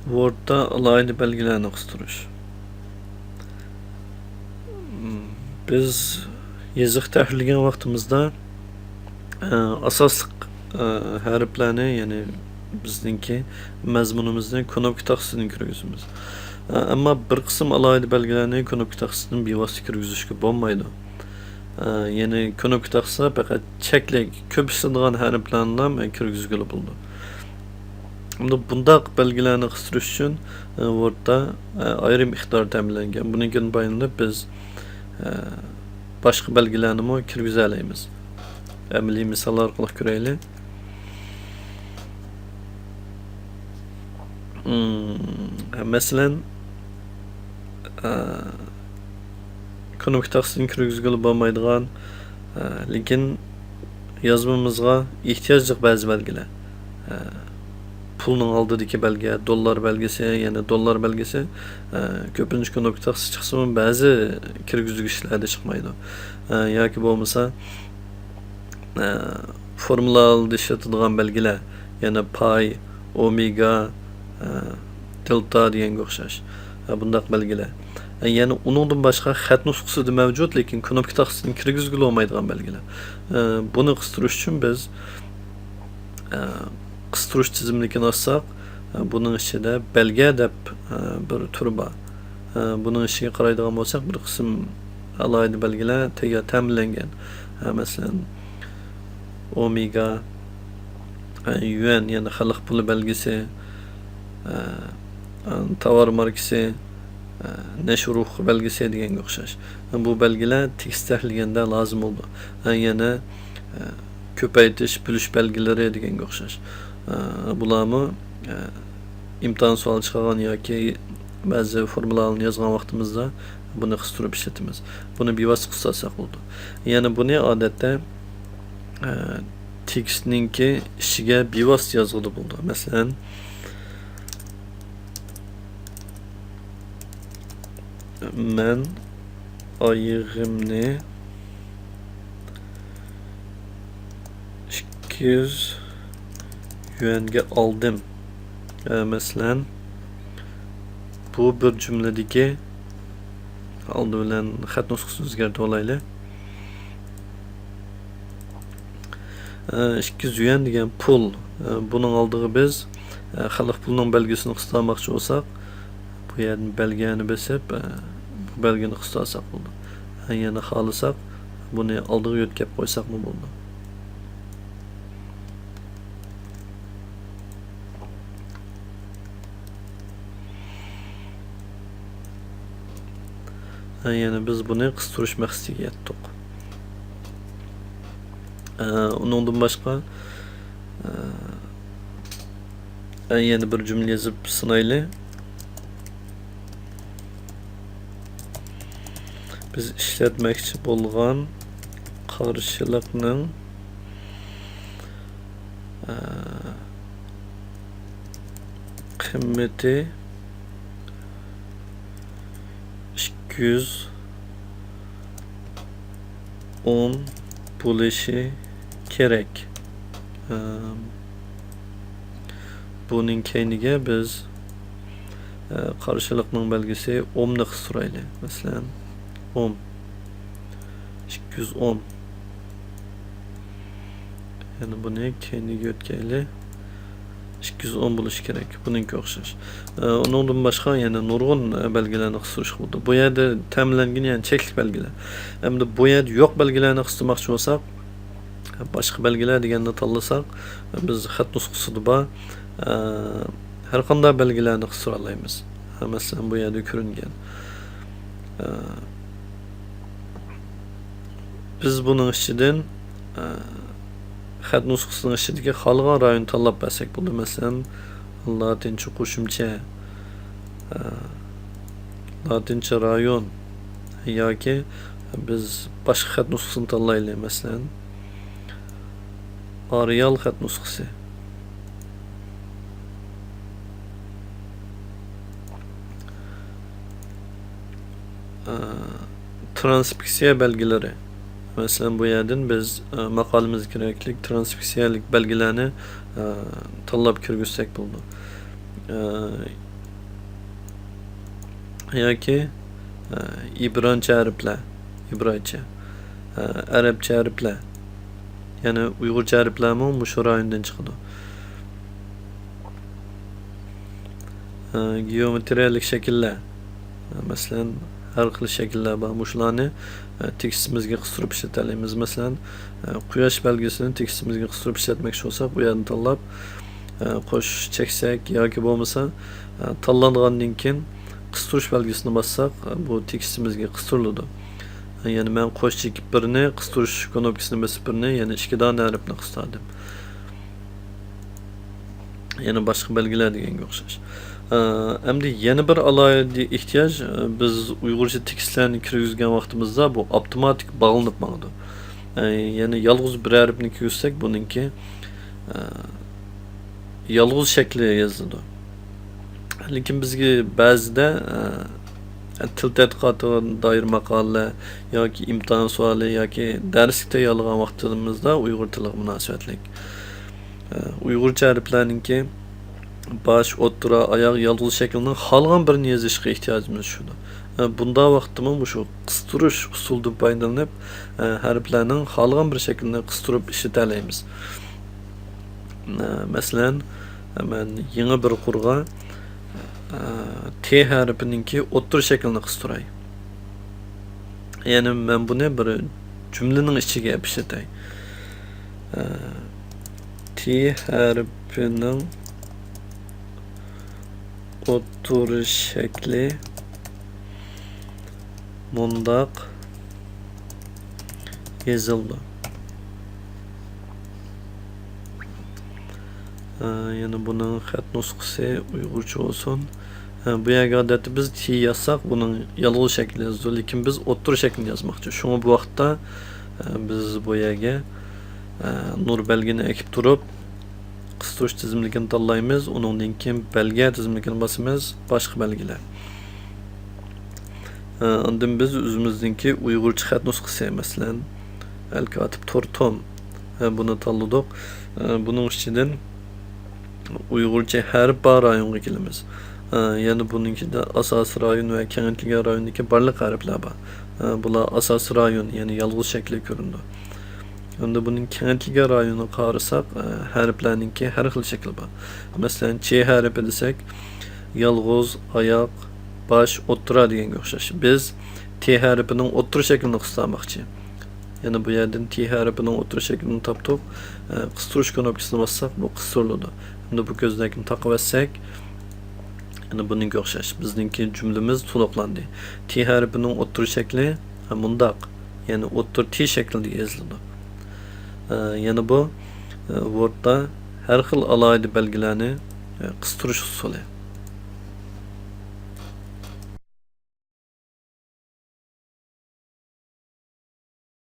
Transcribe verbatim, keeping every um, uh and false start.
ۋوردتا ئالاھىدە بەلگىلەرنى قىستۇرۇش. بىز يېزىق تەھرىرلىگەن ۋاقتىمىزدا، ئە، ئاساسلىق، ئە، ھەرپلەرنى، يەنى بىزنىڭكى مەزمۇنىمىزنى كۇنۇپكا تاختىسىدىن كىرگۈزىمىز. ئە، ئەمما بىر قىسىم ئالاھىدە بەلگىلەرنى كۇنۇپكا تاختىسىدىن بىۋاسىتە كىرگۈزۈشكە بولمايدۇ. ئە، يەنى كۇنۇپكا تاختىسىدا پەقەت چەكلىك، كۆپ ئىشلىتىدىغان ھەرپلەرنىلا كىرگۈزگىلى بولىدۇ. ئەمدى بۇنداق بەلگىلەرنى قىستۇرۇش ئۈچۈن، ئە، ۋوردتا، ئە، ئايرىم ئىقتىدار تەمىنلەنگەن. بۇنىڭدىن پايدىلىنىپ بىز، ئە، باشقا بەلگىلەرنىمۇ كىرگۈزەلەيمىز. ئەمەلىي مىسال ئارقىلىق كۆرەيلى. مم، مەسىلەن، ئە، كۇنۇپكا تاختىسىدىن كىرگۈزگىلى بولمايدىغان، ئە، لېكىن يازمىمىزغا ئېھتىياجلىق بەزى بەلگىلەر. ئە، پۇلنىڭ ئالدىدىكى بەلگە، دوللار بەلگىسى، يەنە دوللار بەلگىسى، ئە، كۆپىنچە كۇنۇپكا تاختىسى چىقسىمۇ، بەزى كىرگۈزگۈچلەردە چىقمايدۇ. ئە، ياكى بولمىسا، ئە، فورمۇلالاردا ئىشلىتىدىغان بەلگىلەر، يەنە پاي، ئومېگا، ئە، دېلتا دېگەنگە ئوخشاش، ئە، بۇنداق بەلگىلەر. ئە، يەنە ئۇنىڭدىن باشقا خەت نۇسخىسىدا مەۋجۇت، لېكىن كۇنۇپكا تاختىسىدىن كىرگۈزگىلى بولمايدىغان بەلگىلەر. ئە، بۇنى قىستۇرۇش ئۈچۈن بىز، ئە، قىستۇرۇش تىزىملىكىنى ئاچساق، ئە، بۇنىڭ ئىچىدە بەلگە دەپ، ئە، بىر تۈر بار. ئە، بۇنىڭ ئىچىگە قارايدىغان بولساق، بىر قىسىم ئالاھىدە بەلگىلەر تەييار تەمىنلەنگەن. ئە، مەسىلەن، ئومېگا، ئە، يۈەن، يەنى خەلق پۇلى بەلگىسى، ئە، تاۋار ماركىسى، ئە، نەشر ھوقۇقى بەلگىسى دېگەنگە ئوخشاش. بۇ بەلگىلەر تېكىست تەھرىرلىگەندە لازىم بولىدۇ. ئە، يەنە، ئە، كۆپەيتىش، بۆلۈش بەلگىلىرى دېگەنگە ئوخشاش. ئە، بۇلارمۇ، ئە، ئىمتىھان سوئال چىقارغان ياكى بەزى فورمۇلالارنى يازغان ۋاقتىمىزدا بۇنى قىستۇرۇپ ئىشلىتىمىز. بۇنى بىۋاسىتە قىستۇرساق بولىدۇ. يەنە بۇنى ئادەتتە، ئە، تېكىستنىڭكى ئىچىگە بىۋاسىتە يازغىلى بولىدۇ. مەسىلەن، مەن ئايىغىمنى ئىككى يۈز يۈەنگە ئالدىم. ئە، مەسىلەن، بۇ بىر جۈملىدىكى، ئالدى بىلەن خەت نۇسخىسىنى ئۆزگەرتىۋالايلى. ئىككى يۈز يۈەن دېگەن پۇل. بۇنىڭ ئالدىغا بىز خەلق پۇلىنىڭ بەلگىسىنى قىستالماقچى بولساق، بۇ يەردىن بەلگىنى بېسىپ، بۇ بەلگىنى قىستالساق بولىدۇ. يەنە خالىساق، بۇنى ئالدىغا يۆتكەپ قويساقمۇ بولىدۇ. ھە، يەنە بىز بۇنى قىستۇرۇش مەقسىتىگە يەتتۇق. ئە، ئۇنىڭدىن باشقا، ئە، يەنە بىر جۈملە يېزىپ سىنايلى. بىز ئىشلەتمەكچى بولغان قارشىلىقنىڭ، ئە، قىممىتى ئىككى يۈز ئون بولۇشى كېرەك. ئەم، بۇنىڭ كەينىگە بىز، ئە، قارشىلىقنىڭ بەلگىسى ئومنى قىستۇرايلى. مەسىلەن، ئوم. ئىككى يۈز ئون. يەنە بۇنى كەينىگە يۆتكەيلى. ئىككى يۈز ئون بولۇشى كېرەك. بۇنىڭكى ئوخشاش. ئە، ئۇنىڭدىن باشقا يەنە نۇرغۇن، ئە، بەلگىلەرنى قىستۇرۇشقا بولىدۇ. بۇ يەردە تەمىنلەنگەن، يەنى چەكلىك بەلگىلەر. ئەمدى بۇ يەردە يوق بەلگىلەرنى قىستۇرماقچى بولساق، باشقا بەلگىلەر دېگەننى تاللىساق، بىز خەت نۇسخىسىدا بار، ئە، ھەر قانداق بەلگىلەرنى قىستۇرالايمىز. مەسىلەن، بۇ يەردە كۆرۈنگەن. ئە، بىز بۇنىڭ ئىچىدىن، ئە، خەت نۇسخىسىنىڭ ئىچىدىكى خالىغان رايوننى تاللاپ بەرسەك بولىدۇ. مەسىلەن، لاتىنچە قوشۇمچە، ئە، لاتىنچە رايون ياكى بىز باشقا خەت نۇسخىسىنى تاللايلى. مەسىلەن، ئارىئال خەت نۇسخىسى. ئە، ترانسكرىپسىيە بەلگىلىرى. مەسىلەن، بۇ يەردىن بىز، ئە، ماقالىمىزگە كېرەكلىك ترانسكرىپسىيەلىك بەلگىلەرنى، ئە، تاللاپ كىرگۈزسەك بولىدۇ. ئە، ياكى، ئە، ئىبرانچە ھەرپلەر، ئىبرايچە، ئە، ئەرەبچە ھەرپلەر، يەنى ئۇيغۇرچە ھەرپلەرمۇ مۇشۇ رايوندىن چىقىدۇ. ئە، گېئومېتىرىيەلىك شەكىللەر، ئە، مەسىلەن، ھەر خىل شەكىللەر بار. مۇشۇلارنى، ئە، تېكىستىمىزگە قىستۇرۇپ ئىشلىتەلەيمىز. مەسىلەن، ئە، قۇياش بەلگىسىنى تېكىستىمىزگە قىستۇرۇپ ئىشلەتمەكچى بولساق، بۇ يەردىن تاللاپ، ئە، قوش چەكسەك ياكى بولمىسا، ئە، تاللانغاندىن كېيىن قىستۇرۇش بەلگىسىنى باسساق، ئە، بۇ تېكىستىمىزگە قىستۇرۇلىدۇ. ئە، يەنى مەن قوش چېكىپ بىرنى، قىستۇرۇش كۇنۇپكىسىنى بېسىپ بىرنى، يەنى ئىككى دانە ھەرپنى قىستۇردۇم. يەنە باشقا بەلگىلەر دېگەنگە ئوخشاش. ئە، ئەمدى يەنە بىر ئالاھىدە ئېھتىياج، ئە، بىز ئۇيغۇرچە تېكىستلەرنى كىرگۈزگەن ۋاقتىمىزدا بۇ ئاپتوماتىك باغلىنىپ ماڭىدۇ. ئە، يەنى يالغۇز بىر ھەرپنى كىرگۈزسەك، بۇنىڭكى، ئە، يالغۇز شەكلى يېزىلىدۇ. لېكىن بىزگە بەزىدە، ئە، تىل تەتقىقاتىغا دائىر ماقالىلەر ياكى ئىمتىھان سوئالى ياكى دەرسلىك تەييارلىغان ۋاقتىمىزدا ئۇيغۇر تىلىغا مۇناسىۋەتلىك، ئە، ئۇيغۇرچە ھەرپلەرنىڭكى باش، ئوتتۇرا، ئاياغ، يالغۇز شەكلىنىڭ خالىغان بىرىنى يېزىشقا ئېھتىياجىمىز چۈشىدۇ. ئە، بۇنداق ۋاقىتتىمۇ مۇشۇ قىستۇرۇش ئۇسۇلىدىن پايدىلىنىپ، ئە، ھەرپلەرنىڭ خالىغان بىر شەكلىنى قىستۇرۇپ ئىشلىتەلەيمىز. ئە، مەسىلەن، مەن يېڭى بىر قۇرغا، ئە، تې ھەرپىنىڭكى ئوتتۇرا شەكلىنى قىستۇراي. يەنى مەن بۇنى بىر جۈملىنىڭ ئىچىگە ئەپ ئىشلىتەي. ئە، تې ھەرپىنىڭ ئوتتۇرا شەكلى مۇنداق يېزىلىدۇ. ئە، يەنە بۇنىڭ خەت نۇسخىسى ئۇيغۇرچە بولسۇن. ئە، بۇ يەرگە ئادەتتە بىز تې يازساق، بۇنىڭ يالغۇز شەكلى يازىدۇ، لېكىن بىز ئوتتۇرا شەكلىنى يازماقچى. شۇڭا بۇ ۋاقىتتا، ئە، بىز بۇ يەرگە، ئە، نۇر بەلگىنى ئەكىپ تۇرۇپ، قىستۇرۇش تىزىملىكىنى تاللايمىز، ئۇنىڭدىن كېيىن بەلگە تىزىملىكىنى باسىمىز، باشقا بەلگىلەر. ئە، ئاندىن بىز ئۆزىمىزنىڭكى ئۇيغۇرچە خەت نۇسخىسى، مەسىلەن، ئەل كاتىپ تور توم، ئە، بۇنى تاللىدۇق. ئە، بۇنىڭ ئىچىدىن ئۇيغۇرچە ھەرپ بار رايونغا كېلىمىز. ئە، يەنە بۇنىڭ ئىچىدە ئاساسىي رايون ۋە كېڭەيتىلگەن رايوندىكى بارلىق ھەرپلەر بار. ئە، بۇلار ئاساسىي رايون، يەنى يالغۇز شەكلى كۆرۈنىدۇ. ئەمدى بۇنىڭ كېڭەيتىلگەن رايونىغا قارىساق، ئە، ھەرپلەرنىڭكى ھەر خىل شەكلى بار. مەسىلەن، چې ھەرپى دېسەك، يالغۇز، ئاياق، باش، ئوتتۇرا دېگەنگە ئوخشاش. بىز تې ھەرپىنىڭ ئوتتۇرا شەكلىنى قىستۇرماقچى. يەنە بۇ يەردىن تې ھەرپىنىڭ ئوتتۇرا شەكلىنى تاپتۇق. ئە، قىستۇرۇش كۇنۇپكىسىنى باسساق، بۇ قىستۇرۇلىدۇ. ئەمدى بۇ كۆزنەكنى تاقىۋەتسەك، يەنە بۇنىڭغا ئوخشاش. بىزنىڭكى جۈملىمىز تولۇقلاندى. تې ھەرپىنىڭ ئوتتۇرا شەكلى، ھە، مۇنداق. يەنى ئوتتۇرا تې شەكلىدە يېزىلىدۇ. ئە، يەنە بۇ، ئە، ۋوردتا ھەر خىل ئالاھىدە بەلگىلەرنى، ئە، قىستۇرۇش ئۇسۇلى.